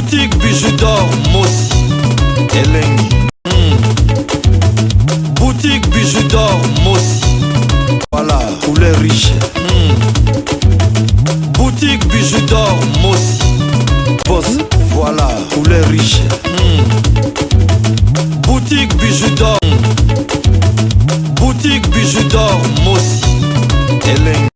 Boutique Bijou d'or Mosi Elengi mm. Boutique Bijou d'or Mosi Voilà, couleur riche mm. Boutique Bijou d'or Mosi Boss, voilà, couleur riche mm. Boutique Bijou d'or Boutique Bijou d'or Mosi Elengi.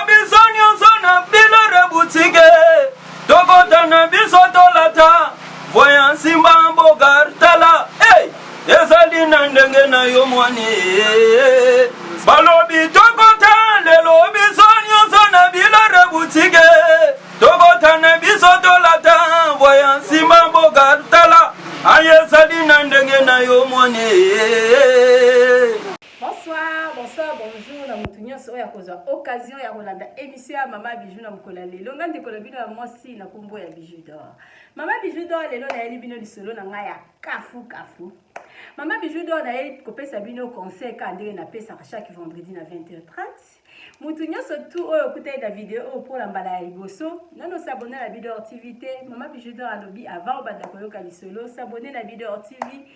Biso nyonso na bilore butike tokota na biso tolata voya nsimba mboka tala hey! Ezali na ndenge na yo mwani balobi tokota lelo biso nyonso na bilore butike tokota na biso tolata voya nsimba mboka tala aye ezali na ndenge na yo mwani. Bonsoir, bonsoir, bonjour na motu nyonso oyo akozwa occasion ya kolanda émission ya Mama Bijou na mokolo ya lelo. Nga ndeko na bino ya mwasi na kombo ya Bijou d'or. Mama Bijou d'or lelo nayeli bino lisolo na ngai ya kafu kafu. Mama Bijou d'or nayeli kopesa bino conseil kaka ndenge napesaka chaque vendredi na 20h30. Mutu nyonso tu oyo okutani na video oyo mpo na mbala ya liboso, nano s'abonner na Bidor TV te. Mama Bijou d'or alobi avant obanda koyoka lisolo, s'abonner na Bidor TV.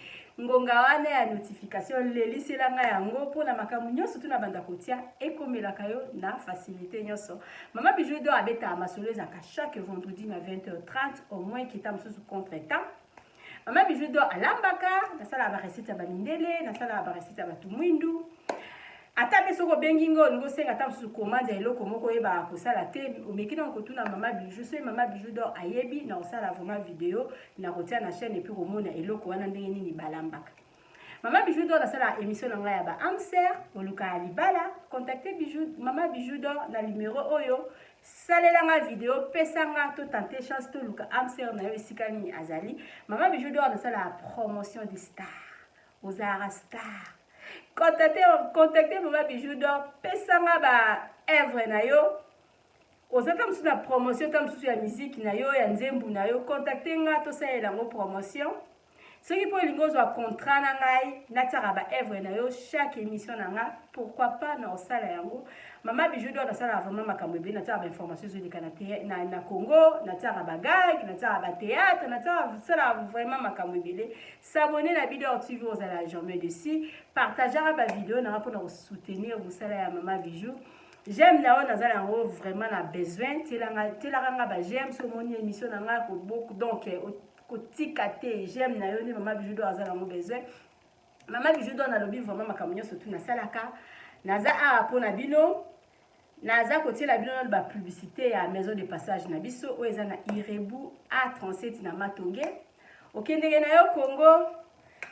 Ngonga wana ya notification lelisela ngai yango mpo na makambo nyonso tu nabanda kotia ekomelaka yo na facilité nyonso. Mama Bijou d'or abetaka masolo ezalaka chaque vendredi na 20h30 au moins kita mosusu contre temps. Mama Bijou d'or alambaka, nasalaka ba recette ya ba mindele, nasalaka ba recette ya bato mwindu. Ata mpe soki obengi ngai olingi osenga ata mosusu commande ya eloko moko oyebaka kosala te, omeki na kotuna Mama Bijou. Soki Mama Bijou d'or ayebi, na kosala vraiment video, na kotia na chaîne epuis komona eloko wana ndenge nini balambaka. Mama Bijou d'or nasala émission na ngai ya ba âme sœur, olukaka libala, contacter Bijou, Mama Bijou d'or na numéro oyo, salela nga video, pesa nga to tenter chance toluka âme sœur na yo esika nini azali. Mama Bijou d'or nasala promotion de star. Ozalaka star. Contacter, contacter Mama Bijou d'or, pesa nga ba œuvre na yo. Oza ta mosusu na promotion ta mosusu ya musique na yo, ya nzembu na yo, contacter nga tosalela yango promotion. Soki mpo olingi ozwa contrat na ngai, natiaka ba œuvre na yo chaque émission na nga, pourquoi pas na osala yango. Mama Bijou d'or nasalaka vraiment makambo ebele, natiaka ba information ezoleka na, na, na Congo, natiaka ba gag, natiaka ba théâtre, natiaka salaka vraiment makambo ebele. S'abonner na Bidor TV ozala jamais dessus, partageaka ba vidéo na nga mpona kosoutenir mosala ya Mama Bijou. J'aime na yo naza yango vraiment na besoin, tielaka nga ba j'aime so omoni émission na nga donc kotika te j'aime na yo nde Mama Bijou d'or aza nango besoin. Mama Bijou d'or nalobi vraiment makambo nyonso tu nasalaka, naza awa mpo na bino, naza kotiela bino nano ba publicité ya maison de passage na biso oyo eza na Irebu A37 na Matonge. Okendeke na yo Congo,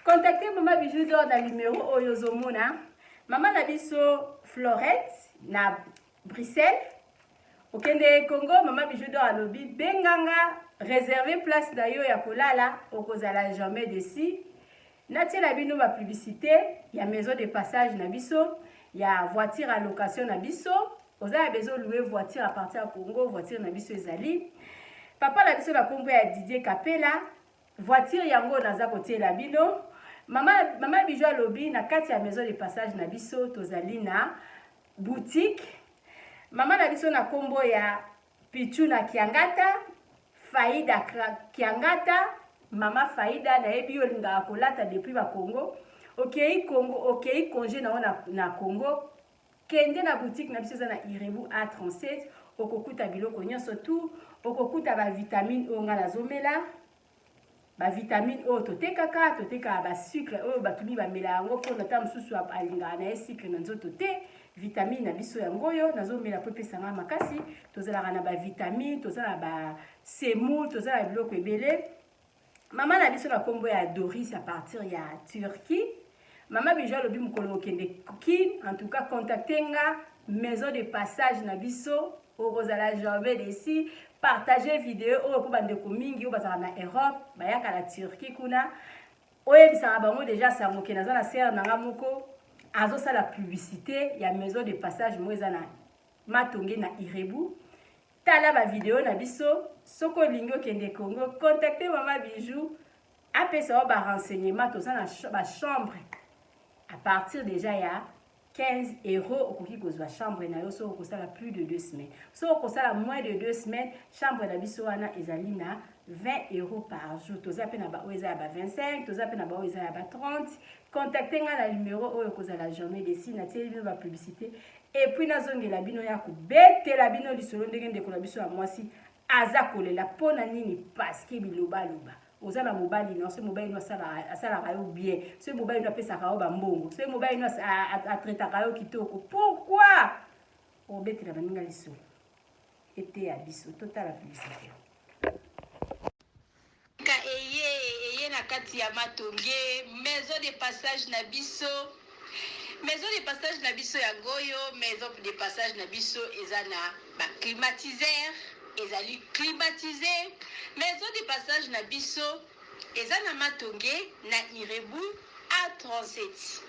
contacte Mama Bijou d'or na numéro oyo ozomona. Mama na biso Florette na Bruxelles. Okende Congo, Mama Bijou d'or alobi benganga, réserver place na yo ya kolala, okozala jamais déçu. Natiela bino ba publicité ya maison de passage na biso, ya voiture à location na biso. Oza ya besoin louer voiture à partir ya Congo, voiture na biso ezali. Papa na biso na kombo ya Didier Kapela, voiture yango naza kotiela bino. Mama, Mama Bijou alobi na kati ya maison de passage na biso tozali na boutique. Mama na biso na kombo ya Pichu na Kiangata, Faida Kiangata, Mama Faida nayebi yo olingaka kolata depuis ba Congo. Okei Congo, okei congé na yo na, na Congo. Kende na boutique na biso eza na Irebu A37, okokuta biloko nyonso tout, okokuta ba vitamine oyo nga nazomela, ba vitamine oyo totekaka, totekaka ba sucre oyo bato mingi bamela yango mpo na ntango mosusu alingaka na ye sucre na nzoto te. Vitamine na biso yango oyo nazomela mpo epesa nga makasi. Tozalaka na ba vitamine, toza na ba semoule, toza na biloko ebele. Mama na biso na kombo ya Doris à partir ya Turquie. Mama Bijou alobi mokolo okende Kin, en tout cas contacte nga maison de passage na biso, okozala jamais déçu. Partager vidéo oyo po bandeko mingi oyo bazalaka na Europe, bayaka na Turquie kuna. Oyebisaka bango déjà sango ke naza na sœur na nga moko azosala publicité ya maison de passage moko eza na Matonge na Irebu. Tala ba video na biso, soki olingi okende Congo, contacte Mama Bijou. Apesa yo ba renseignement, toza na ba chambre à partir déjà ya 15 euros okoki kozwa chambre na yo soki okosala plus de 2 semaines. Soki okosala moins de 2 semaines, chambre na biso wana ezali na 20 euros par jour. Toza pe na ba oyo eza ya ba 25, toza pe na ba oyo eza ya ba 30. Contacte nga na numero oyo kozala jamais desi, natieli bino ba publicité et puis nazongela bino ya kobetela bino lisolo ndenge ndeko na biso ya mwasi aza kolela pona nini, parce que bilobaloba. Oza na mobali no, soki mobali no asalaka yo bien, soki mobali no apesaka yo bambongo, soki mobali no atraitaka yo kitoko, pourquoi obetela baninga lisolo? Eteya biso, totala publicité. Ka eye eye na kati ya Matonge, maison de passage na biso. Maison de passage na biso yango oyo, maison de passage na biso eza na ba climatiseur, ezali climatisé. Maison de passage na biso eza na Matonge na Irebu A37.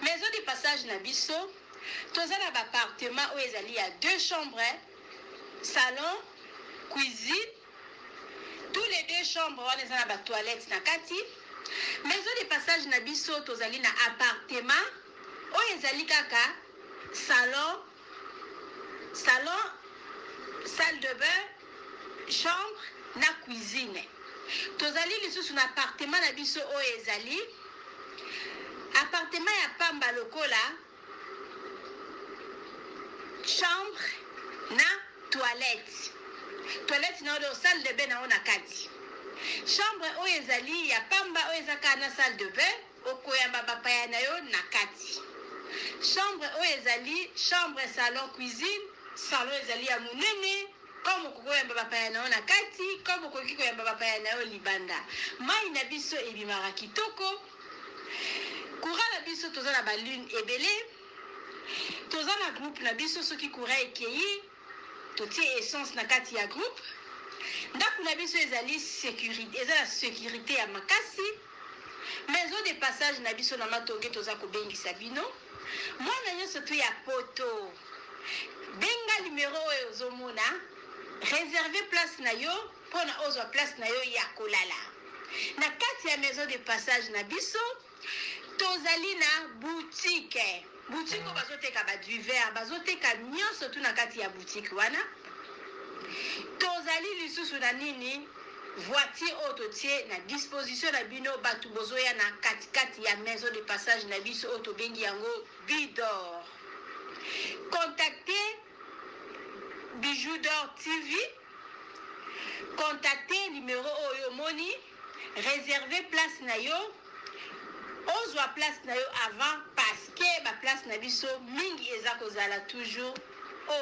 Maison de passage na biso toza na ba appartement oyo ezali ya 2 chambres, salon, cuisine. Tous les 2 chambres wana eza na ba toilettes na kati. Maison de passage na biso tozali na appartement oyo ezali kaka salon, salon, salle de bain, chambre na cuisine. Tozali lisusu na appartement na biso oyo ezali appartement ya pamba lokola chambre na toilette. Toilette na yo salle de bain na yo na kati. Chambre oyo ezali ya pamba oyo eza kaka na salle de bain, okoyamba bapaya na yo na kati. Chambre oyo ezali chambre salon cuisine, salon ezali ya monene, comme okoki koyamba bapaya na yo na kati, comme okoki koyamba bapaya na yo libanda. Mai na biso ebimaka kitoko. Courant na biso toza na ba lune ebele. Toza na groupe na biso soki courant ekei totie essence na kati ya groupe. Ndako na biso ezali sécurité, eza na sécurité ya makasi. Maison de passage na biso na Matonge toza kobengisa bino. Mwana nyonso tu ya poto, benga numero oyo ozomona, réserver place na yo mpona ozwa place na yo ya kolala. Na kati ya maison de passage na biso tozali na boutique. Boutique oyo bazoteka ba divers, bazoteka nyonso tu na kati ya boutique wana. Tozali lisusu na nini? Voiture oyo totie na disposition na bino bato bozoya na katikati ya maison de passage na biso oyo tobengi yango Bidor. Contactez Bijou d'Or TV. Contactez numéro oyo omoni, réservez place na yo, ozwa place na yo avant parce que ba place na biso mingi eza kozala toujours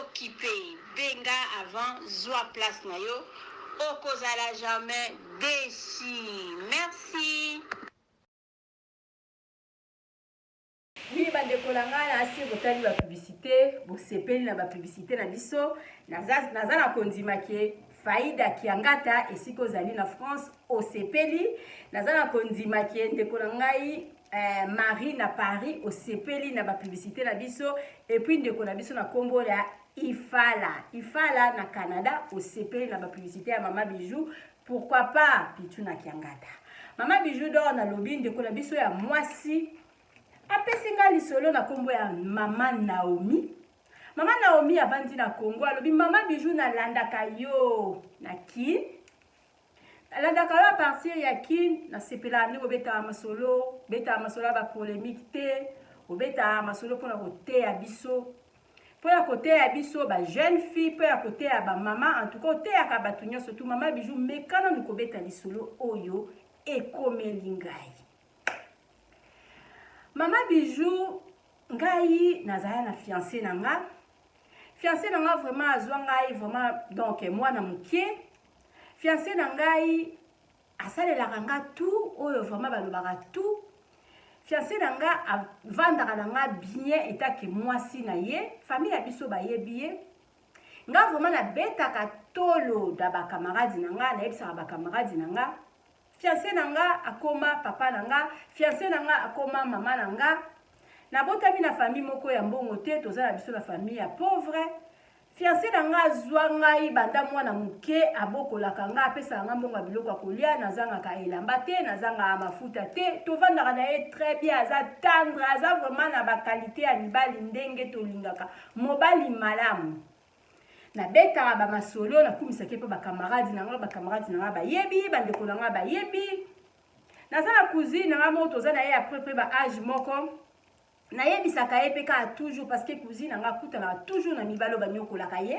occupé. Benga avant, zwa place na yo, okozala jamais déçu. Merci. Oui, bandeko na ngai, na asi botali ba publicité, bosepeli na ba publicité na biso. Naza, naza na kondima ke Faida Kiangata esika ozali na France osepeli. Naza na kondima ke ndeko na ngai Marie na Paris osepeli na ba publicité na biso. Et puis ndeko na biso na kombo ya Ifala, Ifala na Canada osepeli na ba publicité ya Mama Bijou. Pourquoi pas Pichu na Kiangata. Mama Bijou d'or na lobi ndeko na biso ya mwasi apesi nga lisolo na kombo ya Mama Naomi. Mama Naomi avandi na Congo, alobi Mama Bijou nalandaka yo na Kin. Nalandaka yo à partir ya Kin, nasepelaka ndenge obetaka masolo, obetaka masolo ya ba polémique te, obetaka masolo mpona koteya biso. Mpo ya koteya biso ba jeune fille, mpo ya koteya ba mama, en tout cas oteyaka bato nyonso tu. Mama Bijou, meka nanu kobeta lisolo oyo ekomeli ngai. Mama Bijou, ngai nazala na fiancé na nga. Fiancé na nga vraiment azwa ngai vraiment donc mwana mokie. Fiancé na ngai asalelaka nga tout oyo vraiment balobaka tout. Fiancé na nga avandaka na nga bien etake mwasi na ye, famille ya biso bayebi ye. Nga vraiment nabetaka tolo da ba camarades na nga, nayebisaka ba camarades na nga. Fiancé na nga akoma papa na nga, fiancé na nga akoma mama na nga. Nabotami na famille moko ya mbongo te, toza na biso na famille ya pauvre. Fiancé na nga azwa ngai banda mwana moke, abokolaka nga, apesaka nga mbongo ya biloko ya kolia, nazangaka elamba te, nazangaka mafuta te, tovandaka na ye très bien, aza tendre, aza vraiment na ba qualité ya mibali ndenge tolingaka, mobali malamu. Nabetaka ba masolo, nakumisaka ye mpe ba camarades na nga, ba camarades na nga bayebi, bandeko na nga bayebi. Naza na cousine na nga moko toza na ye à peu près ba age moko. Nayebisaka ye mpe kaka toujours parce que cousine na nga akutanaka toujours na mibali oyo banyokolaka ye.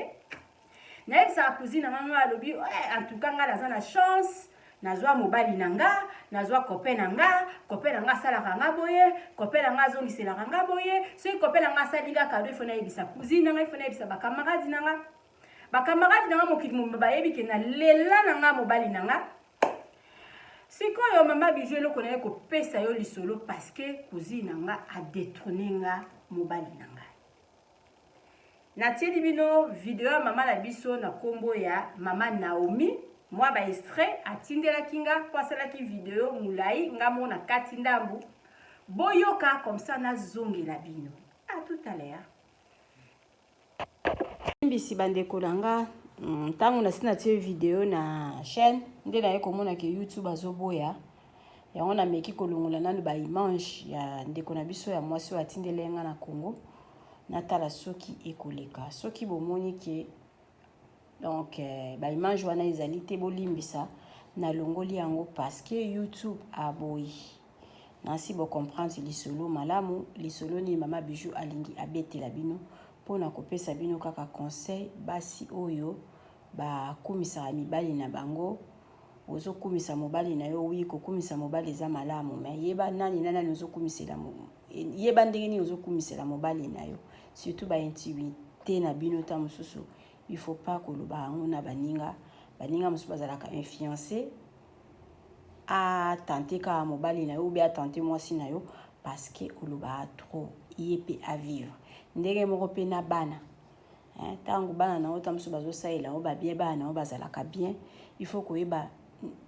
Nayebisaka cousine na nga, nga alobi eh, en tout cas nga naza na chance, nazwa mobali na nga, nazwa copain na nga, copain na nga asalaka nga boye, copain na nga azongiselaka nga boye, soki copain na nga asali nga cadeau, il faut nayebisa cousine na nga, il faut nayebisa ba camarades na nga. Ba camarades na nga mokili mobimba bayebi ke nalela na nga mobali na nga. Sikoyo mama Bijou eloko naye kopesa yo lisolo parce que cousine na nga a détourner nga mobali na nga. Natieli bino video ya mama na biso na kombo ya mama Naomi, mwa ba extrait atindelaki nga po asalaki video mulayi nga moko na kati ndambu. Boyoka comme ça nazongela bino. À tout à l'heure. Mbisi bandeko na nga, ntango nasi natie video na chaîne nde naye komona ke YouTube azoboya yango, nameki kolongola nanu ba image ya ndeko na biso ya mwasi oyo atindeli nga na Congo, natala soki ekoleka. Soki bomoni ke donc ba image wana ezali te, bolimbisa, nalongoli yango parce que YouTube aboyi. Nasi bo comprendre lisolo malamu, lisolo nini mama Bijou alingi abetela bino mpona kopesa bino kaka conseil. Basi oyo bakumisaka mibali na bango, ozokumisa mobali na yo, oui, kokumisa mobali eza malamu, mais yeba nani na nani ozokumisela, yeba ndenge nini ozokumisela mobali na yo, surtout ba intimité na bino. Ta mosusu il faut pas koloba yango na baninga. Baninga mosusu bazalaka influence, atante kaka mobali na yo ou bien atante mwasi na yo parce que olobaka trop, ye mpe avivre ndenge moko mpe na bana. Ntango bana na yo ta mosusu bazosalela yango babien, bana na yo bazalaka bien, il faut koyeba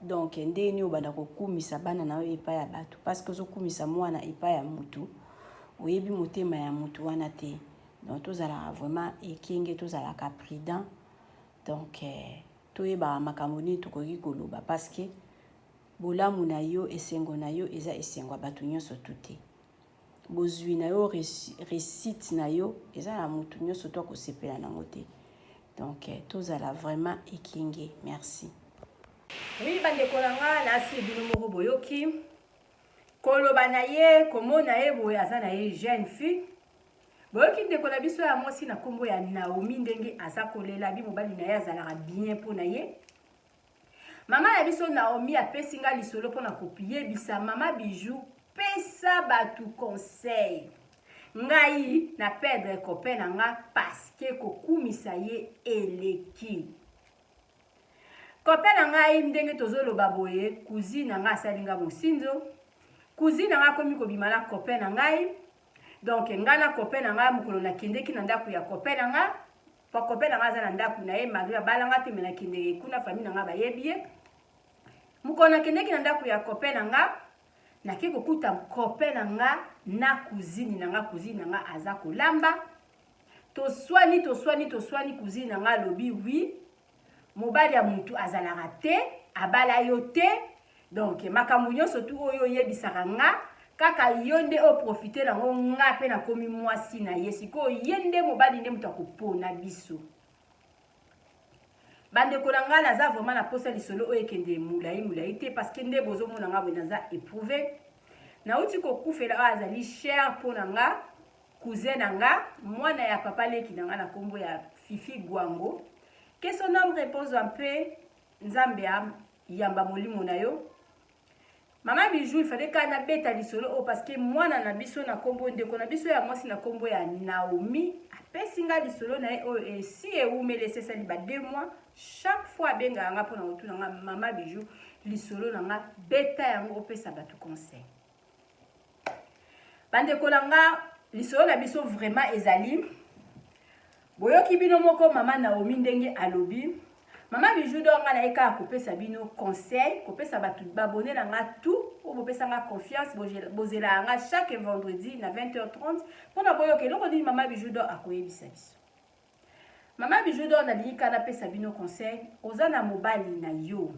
donc ndenge nini obanda kokumisa bana na yo epai ya bato, parce que ozokumisa mwana epai ya mutu, oyebi motema ya mutu wana te. Donc tozalaka vraiment ekenge, tozalaka prudent, donc toyebaka makambo nini tokoki koloba, parce que bolamu na yo, esengo na yo eza esengo ya bato nyonso tu te. Bozwi na yo, réussite na yo eza na motu nyonso to akosepela nango te. Donc tozala vraiment ekenge. Merci. Oui, bandeko na nga, nasi bino moko boyoki koloba na ye, komona ye boye, aza na ye jeune fille. Boyoki ndeko na biso ya mwasi na nkombo ya Naomi ndenge aza kolela bi mobali na ye azalaka bien mpo na ye. Mama na biso Naomi apesi nga lisolo mpona koyebisa mama Bijou, pesa bato conseil. Ngai na perdre copain na nga parce que kokumisa ye eleki. Copain na ngai, ndenge tozoloba boye, cousine na ngai asali nga mosinzo. Cousine na ngai akomi kobima na copain na ngai. Donc ngai na copain na ngai, mokolo nakendeki na ndako ya copain na ngai, po copain na ngai aza na ndako na ye malgré abalanga te, me nakendeke kuna, famille na ngai bayebi ye. Mokolo nakendeki na ndako ya copain na nga, nake kokuta copain na nga na cousine na nga. Cousine na nga aza kolamba, toswani, toswani, toswani. Cousine na nga alobi: "Oui, mobali ya mutu azalaka te, abala yo te, donc makambo nyonso tu oyo oyebisaka nga, kaka yo nde oprofite nango. Nga mpe nakomi mwasi na ye sikoyo, ye nde mobali, nde moto akopona biso." Bandeko na ngai, naza vraiment na posa lisolo oyo ekende molai molai te, parce que nde bozomona nga boye, naza éprouvé. Nauti kokufela oyo azali cher mpo na nga, cousin na nga, mwana ya papa leki na nga na nkombo ya Fifi Gwango, que son âme repose en paix. Nzambe ayamba molimo na yo. Mama Bijou, il fallait kaka nabeta lisolo oyo parce que mwana na biso na nkombo, ndeko na biso ya mwasi na nkombo ya Naomi apesi nga lisolo na ye oyo esi ewumeli, esi esali ba 2 mois. Chaque fois abengaka nga mpona kotuna nga: "Mama Bijou, lisolo na nga, beta yango, opesa bato conseil." Bandeko na nga, lisolo na biso vraiment ezali, boyoki bino moko mama Naomi ndenge alobi. Mama Bijou d'Or, nga naye kaka kopesa bino conseil, kopesa bato babone na nga tout oyo bopesa nga confiance, bozelaka nga chaque vendredi na 20h30 mpona boyoka eloko nini mama Bijou d'Or akoyebisa biso. Mama Bijou d'or, nalingi kaka napesa bino conseil. Oza na mobali na yo,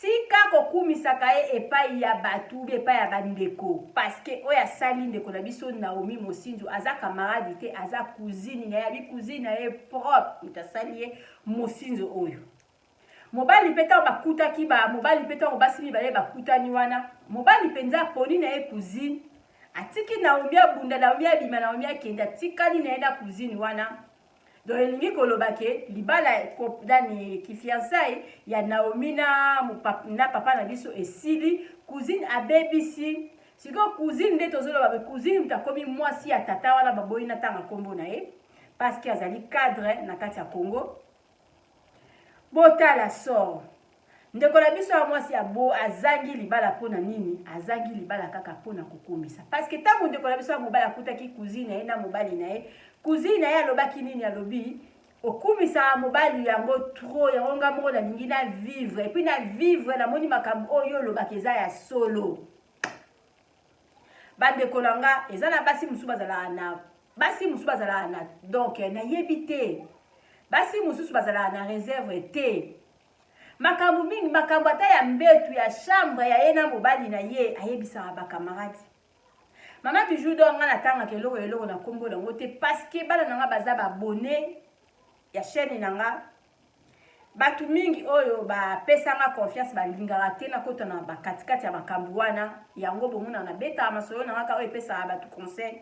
tika kokumisaka ye epai ya bato ube epai ya bandeko, parce que oyo asali ndeko na biso Naomi Mosinzo aza camarade te, aza cousine na ye, abi cousine na ye propre moto asali ye mosinzo oyo. Mobali mpe ntango bakutaki ba mobali mpe ntango basi mibale bakutani wana, mobali mpenza aponi na ye cousine, atiki Naomi abunda, Naomi abima, Naomi akende, atikali na ye na cousine wana. Donc elingi koloba ke libala nani kifiançai ya Naomi na papa na biso esili, cousine abebisi. Sikoyo cousine nde tozoloba be cousine moto akomi mwasi ya tata wana, baboyi na tanga nkombo na ye parce que azali cadre na kati ya Congo. Botala sor ndeko na biso ya mwasi abo azangi libala mpona nini? Azangi libala kaka mpona kokumisa, parce que ntango ndeko na biso ya mobali akutaki cousine na ye na mobali na ye, cousine na ye alobaki nini? Alobi okumisaka mobali yango trop, yango nga moko nalingi na vivre, et puis na vivre namoni makambo oyo olobaka eza ya solo. Bandeko na nga, eza na basi mosusu bazalaka na basi mosusu bazalaka na, donc nayebi te, basi mosusu bazalaka na réserve te. Makambo mingi, makambo ata ya mbetu ya chambre ya ye na mobali na ye, ayebisaka bacamarade. Mama Bijou d'or, nga natangaka eloko eloko na nkombo nango te, parce que bana na nga baza babone ya chaîne na nga. Bato mingi oyo bapesanga confiance balingaka te nakota na bakatikati ya makambo wana. Yango bomona nabetaka masolo na ngaka oyo epesaka bato conseil.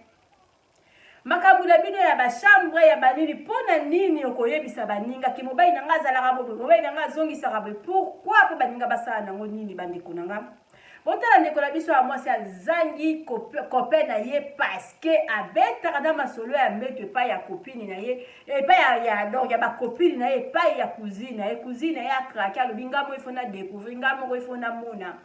Makambo na bino ya bachambre ya banini, mpo na nini okoyebisa baninga ke mobali na nga azalaka boye, mobali na nga azongisaka boye? Pourquoi? Mpo baninga basala nango nini? Bandeko na nga, botala ndeko na biso ya mwasi azangi copain na ye parce que abetaka na masolo ya mbeto epai ya copine na ye, epai ya donc ya bacopine na ye, epai ya cousine na ye. Cousine na ye acraquer, alobi nga moko ifo na découvrir, nga moko ifo namona.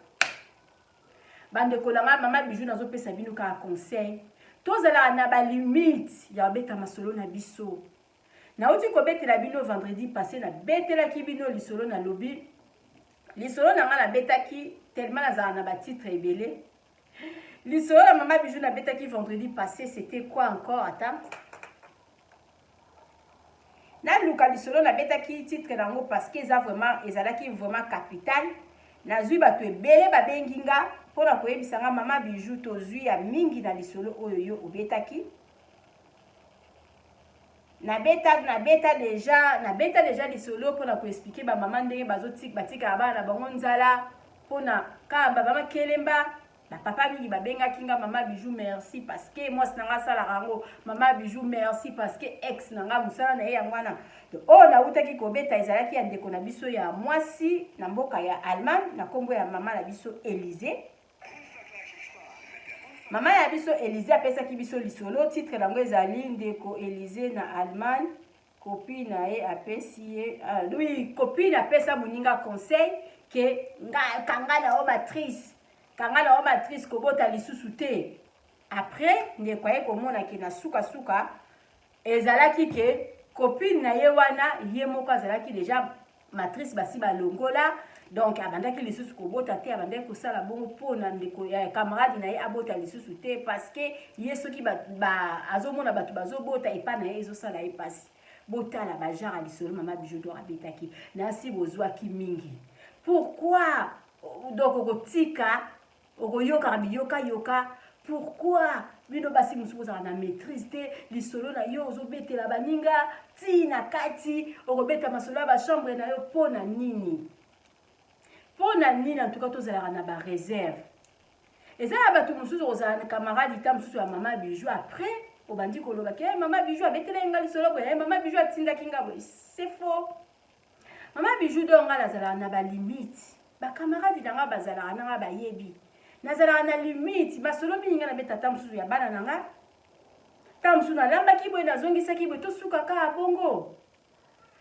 Bandeko na ngai, Mama Bijou nazopesa bino kaka conseil, tozalaka na balimite ya kobeta masolo na biso. Nauti kobetela bino vendredi passé, nabetelaki bino lisolo, nalobi lisolo na ngai nabetaki tellement nazala na batitre ebele. Lisolo na Mama Bijou nabetaki vendredi passé, c'était quoi encore? Ata naluka lisolo nabetaki titre nango, parce que eza vraiment, ezalaki vraiment capital. Nazwi bato ebele babengi nga mpona koyebisa nga: "Mama Bijou, tozwi ya mingi na lisolo oyo yo obetaki." Nabeta déjà lisolo mpona koexpliquer bamama ndenge batikaka bana na bango nzala mpona kaka bamakelemba. Bapapa mingi babengaki nga: "Mama Bijou, merci, parce que mwasi na nga asalaka yango. Mama Bijou, merci, parce que ex na nga mosala na ye yango wana." Oyo nawutaki kobeta ezalaki ya ndeko na biso ya mwasi na mboka ya Allemagne, na nkombo ya mama na biso Élysée. Mama ya biso Élysée apesaki biso lisolo, titre yango ezali "Ndeko Élysée na Allemagne, copine na ye apesi ye". Oui, copine apesa moninga conseil ke nga kanga na yo matrice, kanga na yo matrice, kobota lisusu te. Après ndeko aye komona ke na sukasuka ezalaki ke copine na ye wana ye moko azalaki déjà matrice basi balongola, donc abandaki lisusu kobota te. Abandaki kosala bongo mpona ndeko ya camarade na ye abota lisusu te, parce que ye soki azomona bato bazobota epa na ye, ezosala ye mpasi. Botala bagenre ya lisolo Mama Bijou d'or abetaki nasi, bozwaki mingi. Pourquoi donc okotika okoyokaka biyokayoka? Pourquoi bino basi mosusu bozala na maîtrise te? Lisolo na yo ozobetela baninga ti na kati, okobeta masolo ya bachambre na yo mpo na nini? Mpo na nini? En tout cas, tozalaka na baréserve. Eza na bato mosusu kozala na camarade ta mosusu ya Mama Bijou, après obandi koloba ke Mama Bijou abetelaki nga lisolo boye, Mama Bijou atindaki nga boye. C'est faux. Mama Bijou d'or, nga nazalaka na balimite. Bacamarade na nga bazalaka na nga, bayebi nazalaka na limite. Masolo mingi nga nabeta, ta mosusu ya bana na nga, ta mosusu nalambaki boye, nazongisaki boye, tosuka kaka bongo.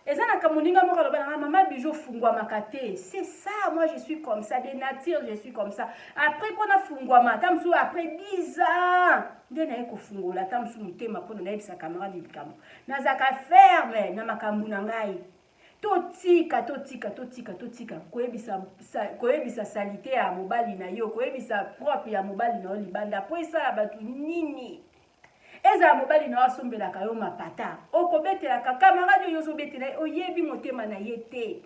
Eza na moninga moko aloba nanga: "Mama Bijou, ofungwamaka te." C'est ça, moi je suis comme ça de nature, je suis comme ça. Après mpona fungwama, ata mosusu après 10 ans nde naye kofungola ata mosusu motema mpona nayebisa camarade likambo. Nazalaka ferme na makambo na ngai. Totika, totika, totika, totika koyebisa, koyebisa saleté ya mobali na yo, koyebisa propre ya mobali na yo libanda. Po esala bato nini? Ezala mobali na yo asombelaka yo mapata, okobetelaka camarade oyo ozobetela ye, oyebi motema na ye te.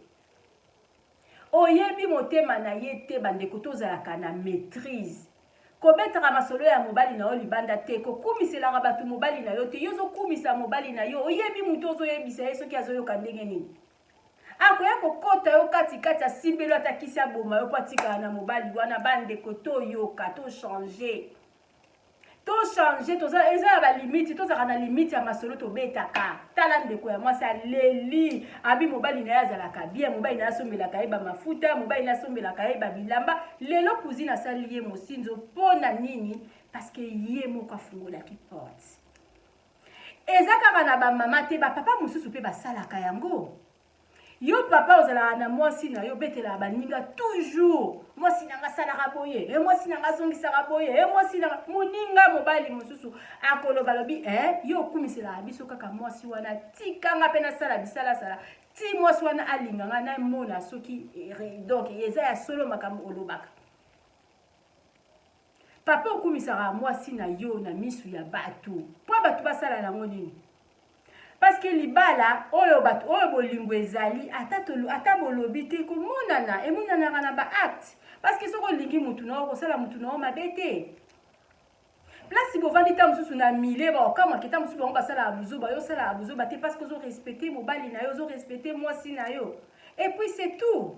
Oyebi motema na ye te. Bandeko, tozalaka na maîtrise. Kobetaka masolo ya mobali na yo libanda te, kokumiselaka bato mobali na yo te. Yo ozokumisa mobali na yo, oyebi moto ozoyebisa ye soki azoyoka ndenge nini. Akoya kokota yo katikati, asimbeli ata kisi, aboma yo mpo atikala na mobali wana. Bandeko, toyoka, tochange, tochange. Toza eza na balimite, tozalaka na limite ya masolo tobetaka. Tala ndeko ya mwasi aleli, abi mobali na ye azalaka bien, mobali na ye asombelaka ye bamafuta, mobali na ye asombelaka ye babilamba. Lelo cousine asali ye mosinzo. Mpo na nini? Parce que ye moko afungolaki porte. Eza kaka na bamama te, bapapa mosusu mpe basalaka yango. Yo papa, ozalaka na mwasi na yo, obetelaka baninga toujours: "Mwasi na nga asalaka boye, e mwasi na nga azongisaka boye, e mwasi na nga." Moninga mobali mosusu akoloba, alobi: "E, yo okumiselaka biso kaka mwasi wana, tikanga mpe nasala bisalasala ti mwasi wana alinga nga, namona soki donc eza ya solo makambo olobaka." Papa, okumisaka mwasi na yo na misu ya bato, mpo bato basala yango nini? Parce que libala oyo, bato oyo bolingo ezali, ata, ata bolobi te, komonana emonanaka na baacte. Parce que soki olingi mutu na yo, kosala mutu na yo mabe te. Place bovandi, ta mosusu na mile baokamwaki, ta mosusu bango basalaka buzoba, yo osalaka buzoba te, parce que ozorespecte mobali na yo, ozorespecte mwasi na yo, et puis c'est tout,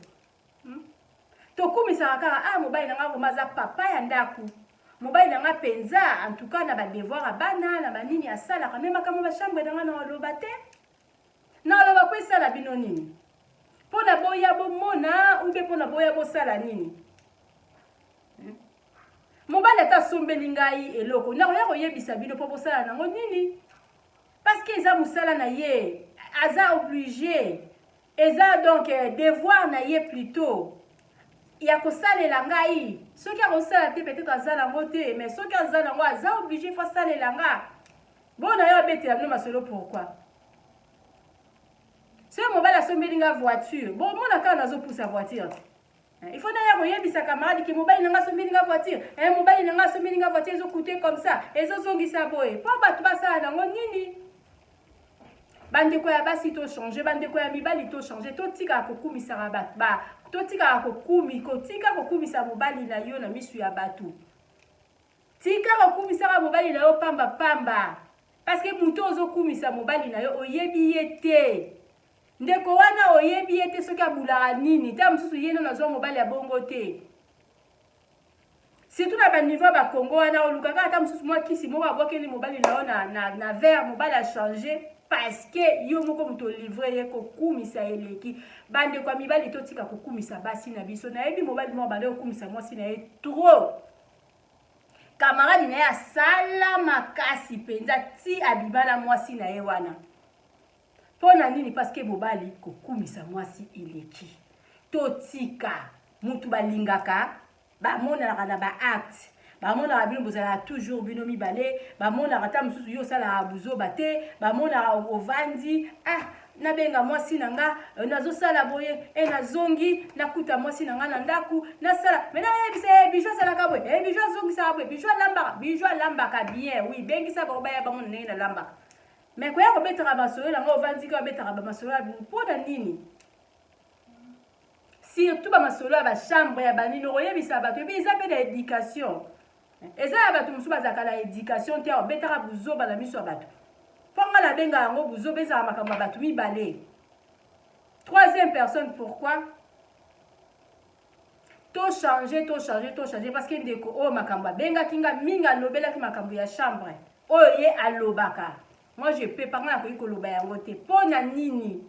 Tokumisaka kaka: "Ah, mobali na nga vraiment aza papa ya ndako, mobali na nga mpenza, en tout cas na badevoir ya bana na banini asalaka." Mais makambo bachambre na nga, na oloba te, na oloba po esala bino nini? Mpo na boya bomona ube, mpo na boya bosala nini? Mobali ata asombeli ngai eloko, nakoya koyebisa bino mpo bosala nango nini? Parce que eza mosala na ye, aza obligé, eza donc devoir na ye plutôt ya kosalela ngai. Soki akosala te, peut-être aza nango te, mais soki aza nango, aza obligé, faut asalela nga. Bona yo abetela bino masolo, pourquoi? Soki mobali asombeli nga voiture, bomona kaka nazopusa voiture te. Il faut naya koyebisa camarade ke mobali na nga asombeli nga voiture, mobali na nga asombeli nga voiture, ezokute comme ça, ezozongisa boye, mpo bato basala nango nini? Bandeko ya basi, tochange. Bandeko ya mibali, tochange. Totikaka kokumisaka bato, totikaka kokumi, kotika kokumisa mobali na yo na misu ya bato. Tika kokumisaka mobali na yo pamba pamba, parce que moto ozokumisa mobali na yo, oyebi ye te. Ndeko wana, oyebi ye te soki abulaka nini. Ta mosusu ye nano azwa mobali ya bongo te, surtout na baniveau ya bakongo wana. Olukaka ata mosusu mwa kisi moko abwakeli mobali na yo na verre, mobali achange, parce que yo moko moto olivre ye. Kokumisa eleki. Bandeko ya mibali, totika kokumisa basi na biso. Nayebi mobali moko banda kokumisa mwasi na ye trop. Camarade na ye asala makasi mpenza ti abima na mwasi na ye wana. Mpo na nini? Parce que mobali kokumisa mwasi eleki. Totika. Mutu balingaka bamonanaka na baacte, bamonaka bino bozalaka toujours bino mibale, bamonaka ata mosusu yo osalaka buzoba te, bamonaka ovandi: "Ah, nabenga mwasi na nga, nazosala boye, e nazongi, nakuta mwasi na nga na ndako, nasala me nayebisa ye: Bijou asalaka boye, e Bijou azongisaka boye, Bijou alambaka, Bijou alambaka bien." Oui, bengisa bango baya bango na ndenge nalambaka. Mais koya kobetaka masolo nango, ovandi ka obetaka bamasolo ya mpo na nini? Surtout bamasolo ya bachambre ya banini, okoyebisa bato ebi. Eza mpe na éducation, eza ya bato mosusu bazalaka na éducation te, obetaka buzoba na miso ya bato. Mpo nga nabenga yango buzoba, ezala makambo ya bato mibale, troisième personne, pourquoi? Tochange, tochange, tochange. Parce que ndeko oyo, makambo abengaki nga mingi, alobelaki makambo ya chambre oyo ye alobaka. Moi, je peux pas, nga nakoki koloba yango te. Mpo na nini?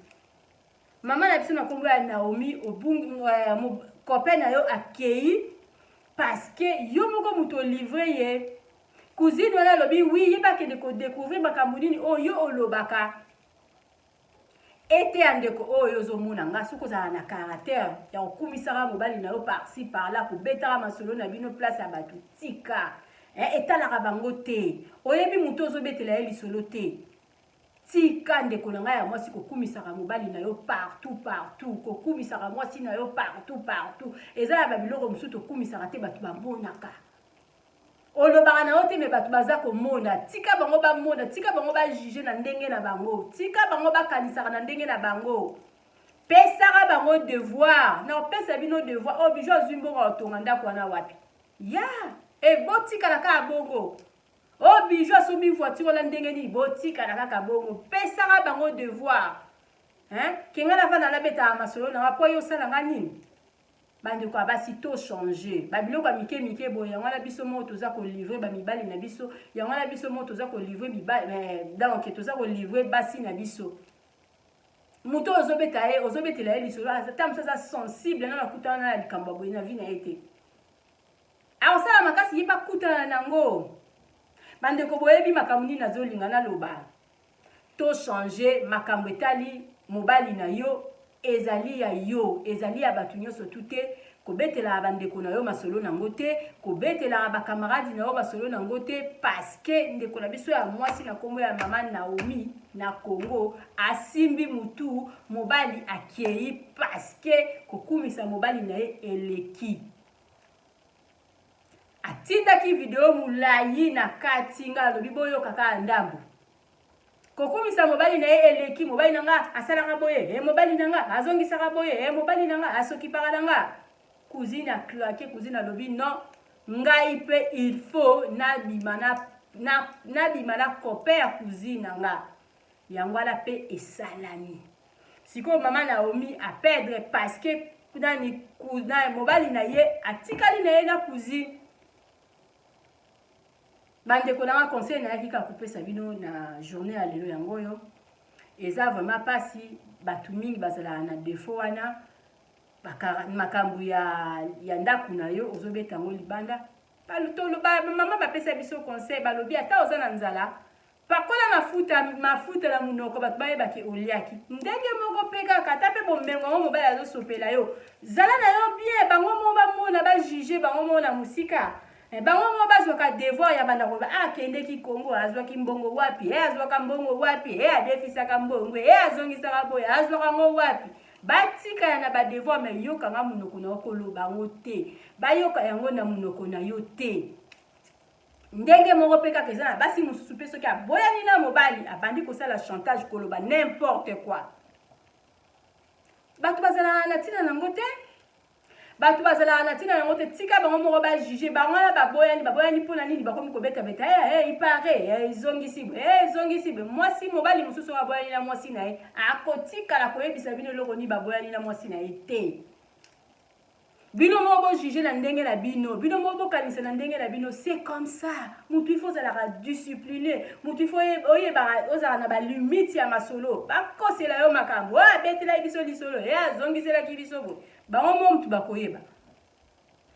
Mama na biso na nkombo ya Naomi, obungi copain na yo, akei parce que yo moko moto olivre ye. Cousine wana alobi oui, ye bakende kodécouvrir makambo nini oyo yo olobaka. Ete ya ndeko oyo ozomona nga, soki ozala na caractère ya kokumisaka mobali na yo par-ci par-là, kobetaka masolo na bino place ya bato, tika. Etalaka bango te, oyebi moto ozobetela ye lisolo te. Tika, ndeko na ngai ya mwasi, kokumisaka mobali na yo partout partout, kokumisaka mwasi na yo partout partout. Eza ya babiloko mosusu tokumisaka te, bato bamonaka. Olobaka na yo te mais bato baza komona. Tika bango bamona, tika bango ba juger na ndenge na bango. Tika bango bakanisaka na ndenge na bango. Pesaka bango devoir. Na opesa bino devoir. Oh Bijou azwi mbongo ya kotonga ndako wana wapi? Ya! E botikala kaka bongo. Oh Bijou asombi voiture wana ndenge nini? Botikala kaka bongo. Pesaka bango devoir. Hein? Kenga na vanda nabetaka masolo na nga po yo osala nga nini? Bandeko ya basi to changer ba biloko ya mike mike boye yango wana biso moko toza ko livrer ba mibali na biso yango wana biso moko toza ko livrer mibali eh, donc toza ko livrer basi na biso moto oyo ozobeta ye ozobetela ye lisolo ata mosusu aza sensible nano akutana na likambo ya boye na vie na ye te akosala makasi ye mpe akutana nango bandeko boyebi makambo nini nazolinga naloba To changer makambo etali mobali na yo ezali ya yo ezali ya bato nyonso tu te kobetelaka bandeko na yo masolo nango te kobetelaka bakamaradi na yo masolo nango te parceke ndeko na biso ya mwasi na nkombo ya mama Naomi na Congo asimbi mutu mobali akei parceke kokumisa mobali na ye eleki atindaki video molayi na kati ngai alobi boyoka kaka ndambo kokumisa mobali na ye eleki mobali na nga asalaka boye e mobali na nga azongisaka boye e mobali na nga asokipaka na nga cousine aclake cousine alobi non ngai mpe il faut nabima na, na, nabima na copain ya cousine na nga yango wana mpe esalami sikoyo mama Naomi aperdre parce que nani na mobali na ye atikali na ye na cousine bandeko na nga conseil nayaki kaka kopesa bino na journée ya lelo yango oyo eza vraiment mpasi bato mingi bazalaka na defaut wana makambo ya, ya ndako na yo ozobeta yango libanda mama bapesa biso conseil balobi ata oza na nzala Pakola mafuta mafuta na munoko bato bayeba ke oliaki. Ndenge moko pe kaka ata pe bomengo yango mobali azosopela yo. Zala na yo bien bango moko bamona ba juger bango moko na mosika. Eh, bango moko bazwaka devoir ya banda koloba ah, akendeki Congo azwaki mbongo wapi eh, azwaka mbongo wapi eh, adefisaka mbongo eh, azongisaka boye azwaka yango wapi batikala na ba devoir mais yokanga monoko na yo koloba yango te bayoka yango na monoko na yo te Ndenge moko pe kaka eza na basi mosusu pe soki aboyani na mobali abandi kosala chantage koloba n'importe quoi. Bato bazalaka na ntina nango te. Bato bazalaka na ntina nango te. Tika bango moko ba juger bango wana baboyani baboyani mpo na nini bakomi kobeta beta eh eh il paraît eh ezongisi boye eh ezongisi boye mwasi mobali mosusu oyo aboyani na mwasi na ye akotikala koyebisa bino eloko nini baboyani na mwasi na ye te. Bino moko bo juger na ndenge na bino, bino moko bokanisa na ndenge na bino, c'est comme ça. Mutu il faut ozalaka discipliné, mutu il faut oyebaka ozala na ba limite ya masolo. Bakosela yo makambo, oyo abetelaki biso lisolo, ye azongiselaki biso boye. Bango moko mutu bakoyeba.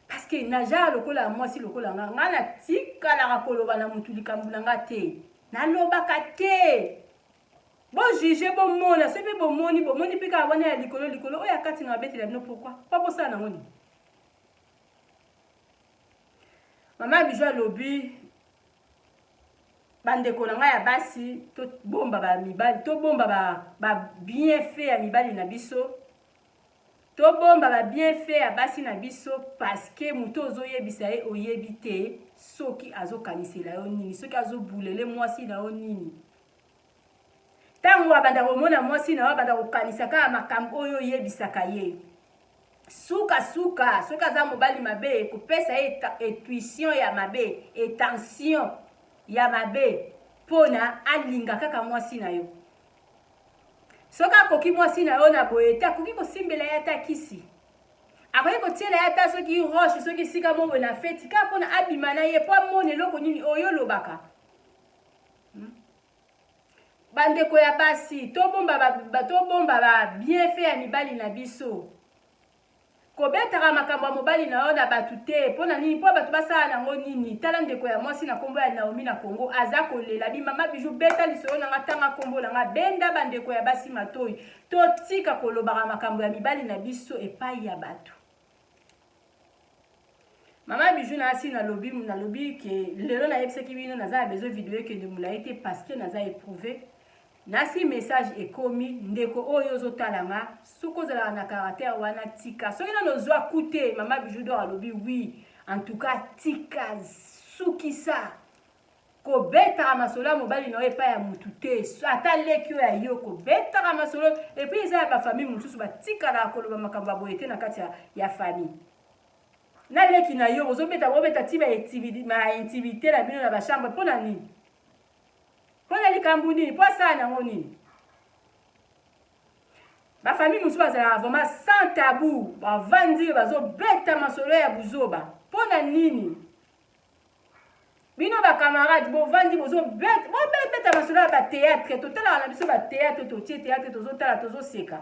Parce que na genre lokola mwasi lokola nga, nga natikalaka koloba na mutu likambo na nga te. Nalobaka te. Bo juger bo mona soki pe bomoni bomoni pe kaka wana ya likolo likolo oyo ya kati na babetela bino pourquoi po bosala nango nini mama bijou alobi bandeko na ngai ya basi tobomba bamibali tobomba ba bienfait ya mibali na biso tobomba ba bienfait ya basi na biso parce que moto ozoyebisa ye oyebi te soki azokanisela yo nini soki azobulele mwasi na yo nini Ntango abanda komona mwasi na yo, abanda kokanisa kaka makambo oyo oyebisaka ye. Sukasuka, soki aza mobali mabe, ekopesa ye intuition ya mabe, intention ya mabe mpo na alinga kaka mwasi na yo. Soki akoki mwasi na yo na boye te, akoki kosimbela ye ata kisi. Akoki kotiela ye ata soki roche, soki esika moko boye na feti, kaka mpo na abima na ye, mpo amona eloko nini oyo olobaka. Hmm? Bandeko ya basi, tobomba ba, tobomba ba bienfait ya mibali na biso. Kobetaka makambo ya mobali na yo na bato te. Mpo na nini? Mpo bato basala nango nini? Tala ndeko ya mwasi na kombo ya Naomi na Congo aza kolela bi mama Bijou beta lisolo na nga tanga kombo na nga benda bandeko ya basi matoi. Totika kolobaka makambo ya mibali na biso epai ya bato. Mama Bijou na asi nalobi nalobi ke lelo nayebisaki bino naza na besoin video ekende molai te parce que naza éprouvé nasi message ekomi ndeko oyo ozotala nga soki ozalaka na caractère wana tika soki nano ozwa ku te mama Bijou d'or alobi oui en tout cas tika. Sukisa. Kobetaka masolo ya mobali na yo epai ya mutu te, ata leki oyo ya yo, kobetaka masolo. Et puis eza ya ba famille mosusu batikalaka koloba makambo ya boye te na kati ya, ya famille. Na leki na yo bozobeta bobeta ti ba intimité na bino na ba chambre mpo na nini? Mpo na likambo nini? Mpo asala nango nini? Ba famille mosusu bazalaka vraiment sans tabou, bavandi bazobeta masolo ya buzoba mpo na nini? Bino ba camarade bovandi bozobeta bobeta masolo ya ba théâtre, totalaka na biso ba théâtre, totie théâtre tozotala tozoseka.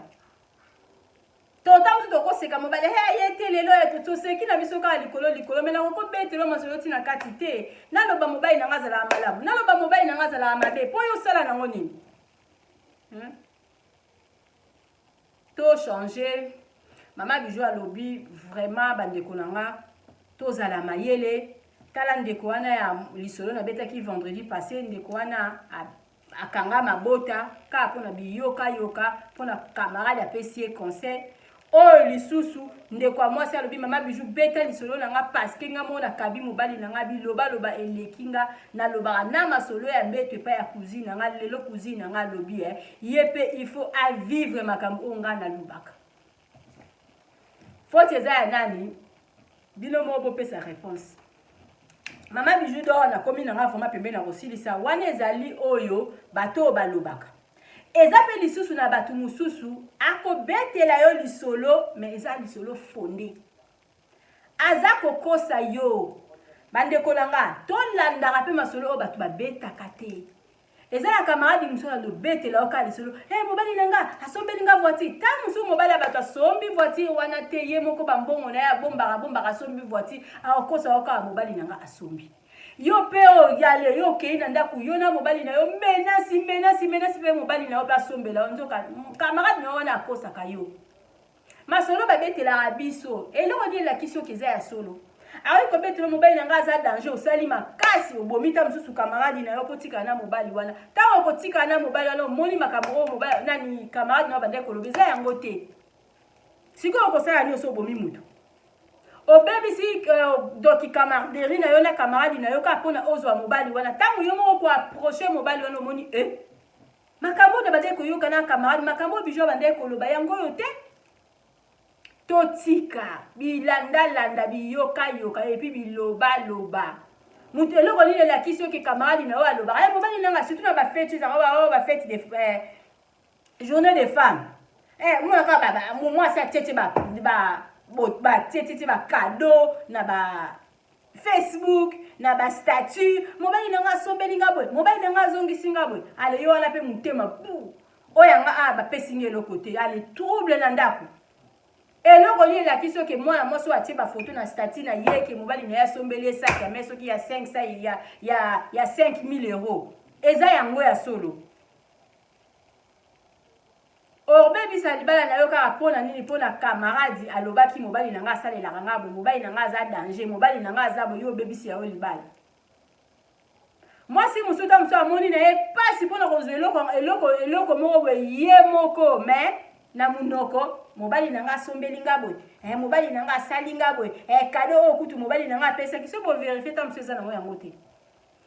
Tota mosusu tokoseka mobali he ye te lelo ya toseki na biso kaka likolo likolo, me nakokobetelo masolo ti na kati te. Naloba mobali na nga azalaka malamu, naloba mobali na nga azalaka mabe, mpo yo osala nango nini? To changer. Mama Bijou alobi vraiment bandeko na nga tozala mayele. Tala ndeko wana ya lisolo nabetaki vendredi passé, ndeko wana akanga mabota kaka mpona biyokayoka, mpona camarade apesi ye conseil. Oyo lisusu ndeko ya mwasi alobi mama Bijou beta lisolo na nga parce que nga moko nakabi mobali na nga, bilobaloba eleki nga, nalobaka na masolo ya mbeto epai ya cousine na nga. Lelo cousine na nga alobi ye mpe il faut avivre makambo oyo nga nalobaka. Faute eza ya nani? Bino moko bopesa réponse. Mama Bijou d'or nakomi na nga vraiment pembeni na kosilisa wana, ezali oyo bato oyo balobaka. Eza mpe lisusu na bato mosusu akobetela yo lisolo, mais eza lisolo fondé, aza kokosa yo. Bandeko na nga, tolandaka mpe masolo oyo bato babetaka te. Eza na camarade mosusu alobetela yo kaka lisolo, hey, mobali na nga asombeli nga voiture. Ntango mosusu mobali ya bato asombi voiture wana te, ye moko bambongo na ye abombaka abombaka asombi voiture, akokosa yo kaka mobali na nga asombi. Yo mpe oyo yale yo okei na ndako yo na mobali na yo, menasi menasi menasi mpe mobali na yo mpe asombela yo, nzoka camarade na yo wana akosaka yo. Masolo babetelaka biso, eloko nini elakisi oke eza ya solo? Akoki kobetela mobali na ngai aza danger, osali makasi obomi ta mosusu camarade na yo mpo otikala na mobali wana. Ntango okotikala na mobali wana, omoni makambo oyo mobali nani camarade na yo bandaki koloba eza yango te. Sikoyo okosala nini? Oso obomi motu, obebisi doki camaraderie na yo na camarade na yo kaka mpona ozwa mobali wana. Ntango yo moko koapproche mobali wana, omoni makambo oyo bandaki koyoka na camarade, makambo oyo Bijou bandaki koloba yango oyo te. Totika bilandalanda, biyokayoka epuis bilobaloba. Moto eloko nini elakisi oke camarade na yo alobaka ye mobali nanga, surtout na bafete ezaka oyo bafete de journée de femme, mona kaka mwasi atietie batietie bakado na ba Facebook, na ba statut, mobali na nga asombeli nga boye, mobali na nga azongisi nga boye. Ale yo wana mpe motema bu oyo yanga a bapesi nga eloko te, ale trouble na ndako. Eloko nini elakisi oke mwana mwasi oyo atie bafoto na statut na ye ke mobali na ye asombeli ye sac ya mai soki ya 5 ya, ya, ya 5000 euros, eza yango ya solo? Obebisa libala na yo kaka mpo na nini? Mpo na camarade alobaki mobali na nga asalelaka nga boye, mobali na nga aza danger, mobali na nga aza boye. Yo obebisi ya yo libala. Mwasi mosusu ta mosusu amoni na ye mpasi mpona kozwa eloko, eloko, eloko moko boye ye moko, mais na monoko mobali na nga asombeli nga boye, mobali na nga asali nga boye, kado oyo kutu mobali na nga apesaki. Soki boverifie, ta mosusu eza nango yango te.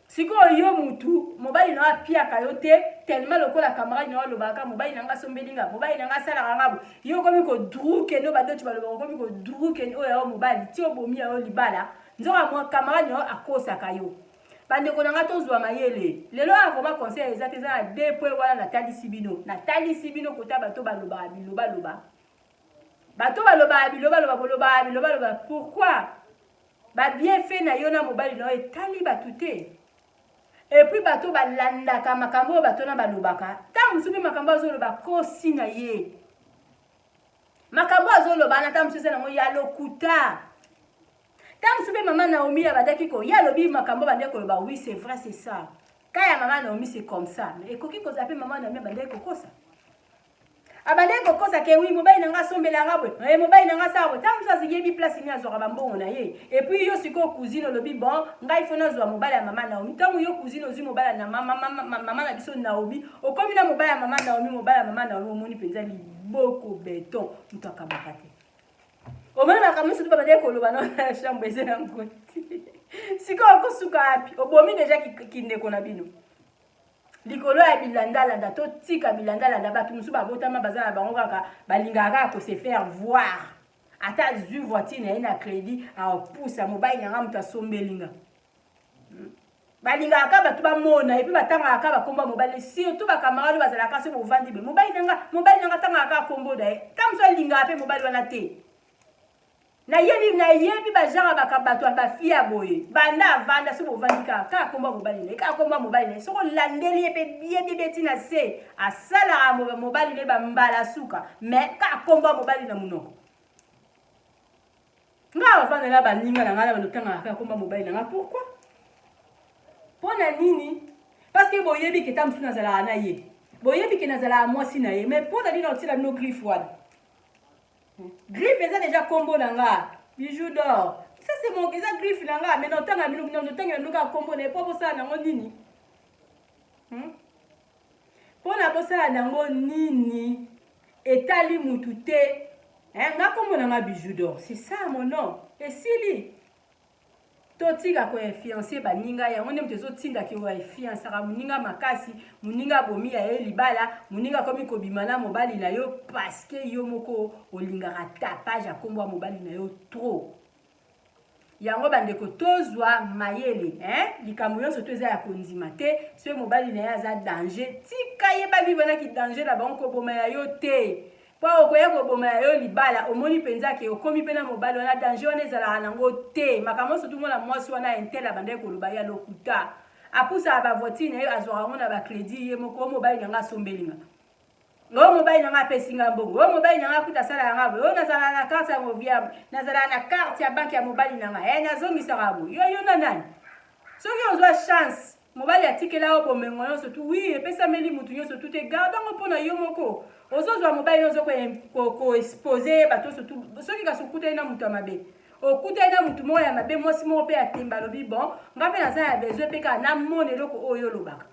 Sikoyo yo mutu mobali na yo apiaka yo te, tellement lokola camarade na yo alobaka mobali na nga asombeli nga, mobali na nga asalaka nga boye, yo okomi kodrukene oyo badoti balobaka, okomi kodrukene oyo ya yo mobali ti obomi ya yo libala, nzoka mwa camarade na yo akosaka yo. Bandeko na nga, tozwa mayele lelo awa. Vraiment conseil eza te, eza na deux points wana natalisi bino, natalisi bino kota bato balobaka bilobaloba, bato balobaka bilobaloba, bolobaka bilobaloba pourquoi? Ba bienfait na yo na mobali na yo etali bato te. Et puis bato balandaka makambo oyo bato na balobaka, ntango mosusu mpe makambo azoloba kosi na ye, makambo azoloba na ntango mosusu eza nango ya lokuta. Ntango mosusu mpe mama Naomi abandaki ko ye alobi makambo bandaki koloba, oui c'est vrai, c'est ça, ka ya mama Naomi c'est comme ça, mais ekoki kozala mpe mama Naomi abandaki kokosa, abandaki kokosa ke wi mobali na nga asombela nga boye, mobali na nga asala boye. Ntango mosusu ayebi place nini azwaka bambongo na ye. Et puis yo sikoyo cousine olobi bon, ngai fo nazwa mobali ya mama Naomi. Ntango yo cousine ozwi mobali na mama, mama, mama na biso Naomi, okomi na mobali ya mama Naomi, mobali ya mama Naomi omoni mpenza liboko beton, moto akabaka te. Omoni makambo nyonso to babandaki koloba na chambre eza yango te. Sikoyo Bakosuka wapi? Obomi deja kindeko na bino likolo ya bilandalanda. Totika bilandalanda. Bato mosusu babotama baza na bango kaka, balingaka kaka kose faire voir. Ata azwi voiture na ye na crédit, aopusa: "Mobali na nga moto asombeli nga." Balingaka kaka bato bamona, et puis batangaka kaka bakombo ya mobali, surtout bacamarade bazalaka so bovandi boye: "Mobali na nga, mobali na nga." Tangaka kaka kombo na ye. Ta mosu alingaka mpe mobali wana te. Nayebi, nayebi bagenre baka bato ya bafille ya boye. Banda avanda so bovandi, kaka kombo ya mobali na ye, kaka kombo ya mobali na ye. Soki olandeli ye mpe biebiebe ntina se asalaka mobali na ye bambala suka, mais kaka kombo ya mobali na monoko. Nga bavanda na baninga na ngai na bandotangaka kaka kombo ya mobali na nga. Pourquoi? Mpo na nini? Parce que boyebi ke ta mosusu nazalaka na ye, boyebi ke nazalaka mwasi na ye. Mais mpo na nini otiela bino griffe wana? Griffe eza déjà kombo na nga, Bijou d'Or. Ça, c'est mon, eza griffe na nga. Mais notanga bino, notangela bino kaka kombo na ye mpo bosala nango nini? Mpo na bosala nango nini? Etali mutu te. Nga kombo na nga Bijou d'Or, c'est ça mon nom, esili. Totika koinfluencer baninga. Yango nde moto ezotindaki oinfluençaka moninga makasi. Moninga abomi ya ye libala, moninga akomi kobima na mobali na yo, parce que yo moko olingaka tapage ya nkombo ya mobali na yo trop. Yango bandeko, tozwa mayele, hein? Likambo nyonso to eza ya kondima te. Soki mobali na ye aza danger, tika ye bavivre naki danger na bango. Koboma ya yo te, mpo okoya koboma ya yo libala. Omoni mpenza ke okomi mpe na mobali wana, danger wana ezalaka nango te. Makambo nyonso tumona mwasi wana intel abandaki koloba ya lokuta. Apusaka bavoiture na ye, azwaka yango na bacrédit ye moko. "O mobali na nga asombelinga, oyo mobali na nga apesi nga mbongo, oyo mobali na nga kuta asala yanga boye, oyo nazala na carte ya movia, nazala na carte ya banque ya mobali na nga, e nazongisaka boye." Yo, yo na nani? Soki ozwa chance, mobali atikela yo bomengo nyonso tu, oui, epesameli mutu nyonso tu te. Garde yango mpona yo moko. Ozozwa mobali nyonso koexposer ye bato nyonso tu. Soki kasi okutani na moto ya mabe, okutani na motu moko ya mabe, mwasi moko mpe ya temba, alobi: "Bon, nga mpe naza ya besoin mpe kaka namona eloko oyo olobaka."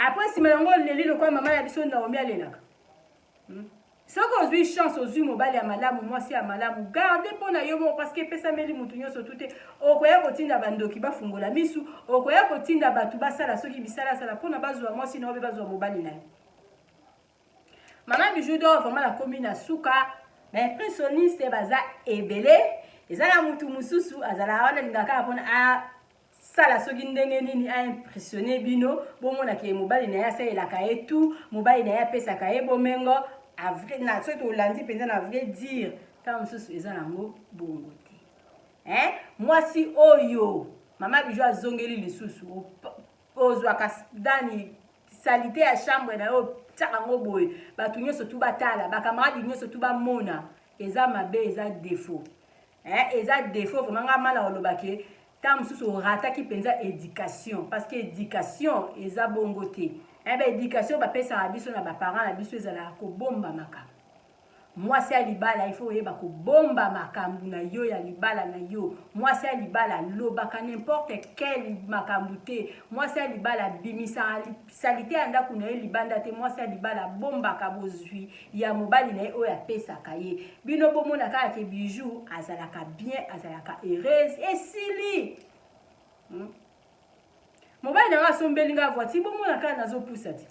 Après, nsima yango oleli lokola mama na biso Naomi alelaka. Soki ozwi chance, ozwi mobali ya malamu, mwasi ya malamu, garde mpo na yo moko, parce que epesameli motu nyonso tu te. Okoya kotinda bandoki bafungola misu, okoya kotinda bato basala soki bisalasala mpona bazwa mwasi na yo mpe bazwa mobali na yo. Mama Bijou d'Or, vraiment nakomi na suka. Baimpressionniste baza ebele. Eza na mutu mosusu azalaka wana, alingaka kaka mpona asala soki ndenge nini aimpressionner bino, bomonaka mobali na ye asalelaka ye tout, mobali na ye apesaka ye bomengo. Na soki tolandi mpenza, na vrai dire, ntango mosusu eza nango bongo te, hein? Mwasi oyo mama Bijou azongeli lisusu, ozwaka dani saleté ya chambre na yo, tiaka yango boye, bato nyonso tu batala, bacamarade nyonso tu bamona. Eza mabe, eza défaut, hein? Eza défaut vraiment. Nga mala olobake ntango mosusu orataki mpenza éducation, parce que éducation eza bongo te, hein? Baéducation bapesaka biso na baparent na biso ezalaka kobomba makambo. Mwasi ya libala, il faut oyeba kobomba makambo na yo ya libala na yo. Mwasi ya libala alobaka n'importe quel makambo te. Mwasi ya libala abimisaka saleté ya ndako na ye libanda te. Mwasi ya libala abombaka bozwi ya mobali na ye oyo apesaka ye. Bino bomona kaka ke Bijou azalaka bien, azalaka heureuse, esili. Mobali na nga asombeli nga voiture, bomona kaka nazopusa te.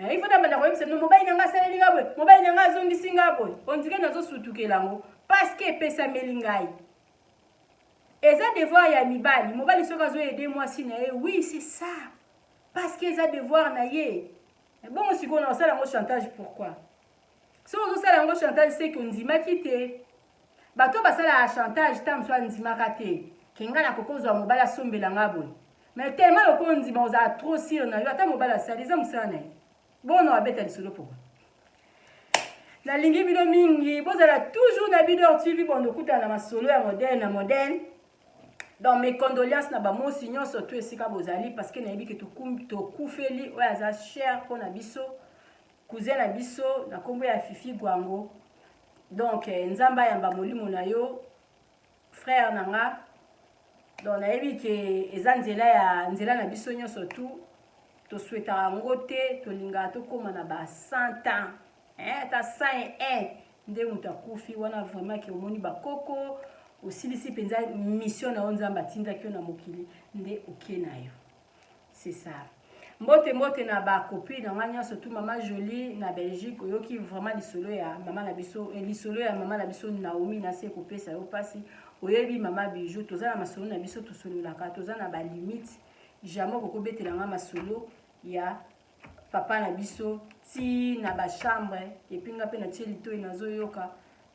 Il faut nabanda koyebisa no mobali na nga asaleli nga boye, mobali na nga azongisi nga boye. On dirait nazosutukela yango, parce que epesameli ngai. Eza devoir ya mibali. Mobali soki azoaider mwasi na ye, oui, c'est ça, parce que eza devoir na ye. Bongo sikoyo na osala yango chantage, pourquoi? Soki ozosala yango chantage, c'est que ondimaki te. Bato basalaka chantage, ta mosu andimaka te ke ngai nakoki ozwa mobali asombela nga boye. Mais tellement lokola ondima, ozala trop sûr na yo. Ata mobali asali, eza mosala na ye. Bono abeta lisolo. Pourquoi? Nalingi bino mingi, bozala toujours na Bidor TV. Bondo okutana na masolo ya modèle na modèle. Donc mes condoléances na bamosi nyonso to esika bozali, parce que nayebi ke tokufeli oyo aza cher mpona biso, cousin na biso na nkombo ya Fifi Gwango. Donc Nzambe ayamba molimo na yo, frère na nga. Donc nayebi ke eza nzela ya nzela na biso nyonso tu. Tosouhaitaka yango te, tolingaka tokóma na ba 100 ans, ata 101 nde moto akufi wana. Vraiment ke omoni bakoko. Osilisi mpenza mission na yo Nzambe atindaki yo na mokili nde oke na yo. C'est ça. Mbote mbote na ba copine na nga nyonso tout mama Jolie na Belgique oyoki vraiment lisolo ya mama na biso eh, lisolo ya mama na biso Naomi na se kopesa yo pasi oyebi mama Bijou toza na masolo na biso tosololaka toza na ba limite jamais okokobetela nga masolo ya papa na biso ti na ba chambre epuis nga mpe natie litoi nazoyoka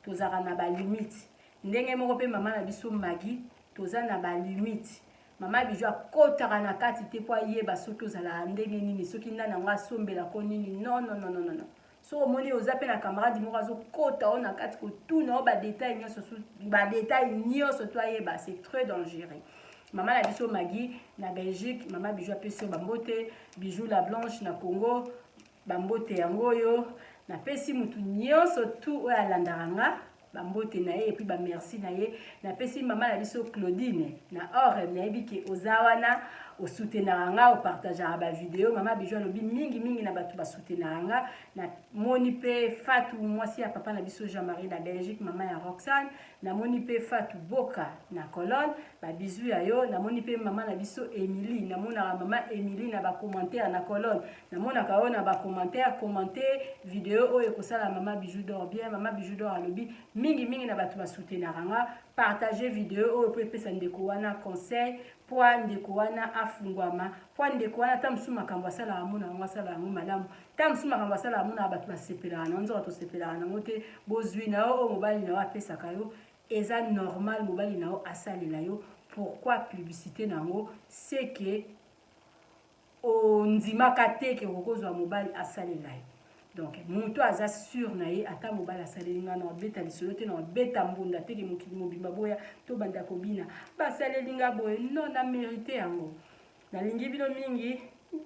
tozalaka na ba limite ndenge moko mpe mama na biso Maggie toza na ba limite Mama Bijou akotaka na kati te po ayeba soki ozalaka ndenge nini, soki nani yango asombela ko nini. Non, non, non, non, non. Soki omoni oza pe na camarade moko azokota yo na kati kotuna yo ba details nyonso, ba details nyonso to ayeba, c'est très dangereux. Mama na biso Maggie na Belgique, mama Bijou apesi yo bambote, Bijou la Blanche na Congo, bambote yango oyo napesi mutu nyonso tout oyo alandaka nga ba mbote na ye epuis ba merci na ye napesi mama na biso Claudine na or nayebi ke oza wana osoutenaka nga opartageaka ba video mama Bijou alobi mingi mingi na bato basoutenaka nga namoni mpe Fatou mwasi ya papa na biso Jean-Marie na Belgique mama ya Roxane namoni mpe Fatou Boka na Cologne ba bisous ya yo namoni mpe mama na biso Emilie namonaka mama Emilie na ba commentaire na Cologne namonaka yo na ba commentaire commenter video oyo ekosala mama Bijou d'or bien mama Bijou d'or alobi mingi mingi na bato basoutenaka nga partager video oyo mpo epesa ndeko wana conseil mpo ndeko wana afungwama mpo ndeko wana ata mosusu makambo asalaka amona yango asala yango malamu ta mosusu makambo asalaka amonaka bato basepelaka na nzoka tosepelaka nango te bozwi na yo oyo mobali na yo apesaka yo eza normal mobali na yo asalela yo pourquoi publicité na yango c'est que ondimaka te ke okozwa mobali asalela yo donc moto aza sur na ye ata mobali asaleli ngai na obeta lisolo te na obeta mbunda te ke mokili mobimba boya tobanda kobina basaleli ngai boye non na mérite yango nalingi bino mingi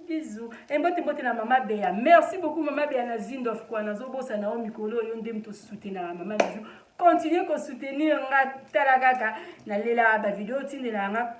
bisous embote mbote na mama Bea merci beaucoup mama Bea na Zindof kwa nazobosana yo mikolo oyo nde moto soutenaka mama Bijou continue kosoutenir nga tala kaka nalela bavideo otindelaka nga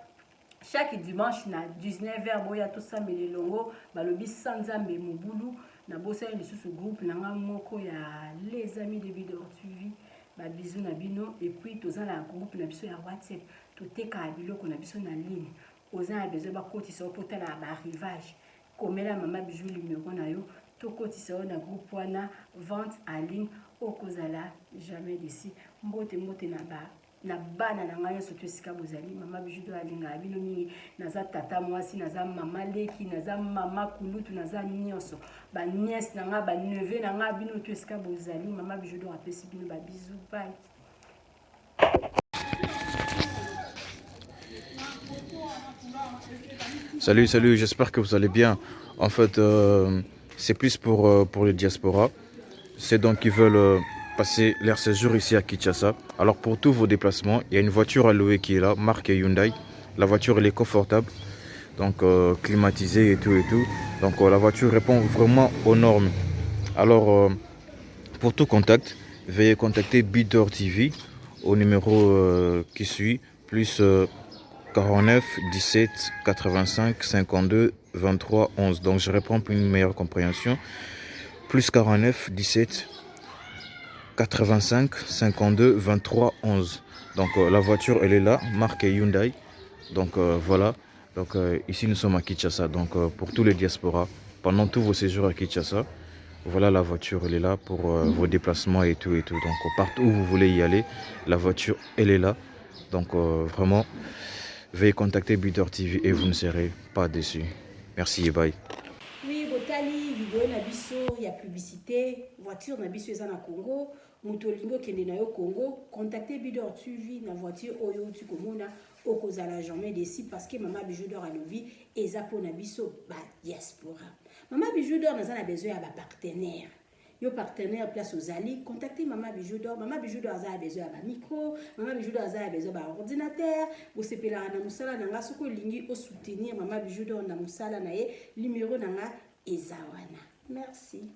chaque dimanche na 19h boya tosambela elongo balobi sa nzambe mobulu nabosani lisusu groupe na nga moko ya les amis de Bidor TV babizu na bino epuis toza na groupe na biso ya whatsapp totekaka biloko na biso na ligne oza na besoin bakotisa yo mpo otalaka ba arrivage komela mama bijou numero na yo tokotisa yo na groupe wana vente en ligne okozala jamais desi mbote mbote na ba na bana na ngai nyonso to esika bozali mama bijou do alingaka bino mingi naza tata mwasi naza mama leki naza mama kulutu naza nyonso baniese na ngai baneve na ngai bino to esika bozali mama bijou do apesi bino babizu bye. Salut, salut, j'espère que vous allez bien. En fait, c'est plus pour les diasporas. C'est donc qui veulent passer leur séjour ici à Kinshasa. Alors pour tous vos déplacements, il y a une voiture à louer qui est là, marque Hyundai. La voiture, elle est confortable, donc climatisée et tout et tout. Donc la voiture répond vraiment aux normes. Alors pour tout contact, veuillez contacter Bidor TV au numéro qui suit, plus 49 17 85 52 23 11. Donc je réponds pour une meilleure compréhension. Plus 49 17 85 52 23 11. Donc la voiture elle est là, marque Hyundai. Donc voilà. Donc ici nous sommes à Kinshasa. Donc pour tous les diasporas, pendant tous vos séjours à Kinshasa, voilà la voiture elle est là pour vos déplacements et tout et tout. Donc partout où vous voulez y aller, la voiture elle est là. Donc vraiment, veuillez contacter Bidor TV et vous ne serez pas déçus. Merci et bye. Oui, botali vidéo na biso ya publicité, voiture na biso eza na Congo, moto olingi okende na yo Congo, contacter Bidor TV na voiture oyo outi komona okozala jamais déçu parce que mama Bijou d'or alobi eza pona biso ba diaspora. Mama Bijou d'or naza na besoin ya ba partenaire. Yo partenaire place ozali, contacter Mama Bijou d'or. Mama Bijou d'or aza na besoin ya ba micro, Mama Bijou d'or aza na besoin ba ordinateur. Bosepelaka na mosala na nga soki olingi o soutenir Mama Bijou d'or na mosala na ye, numéro na nga eza wana. Merci.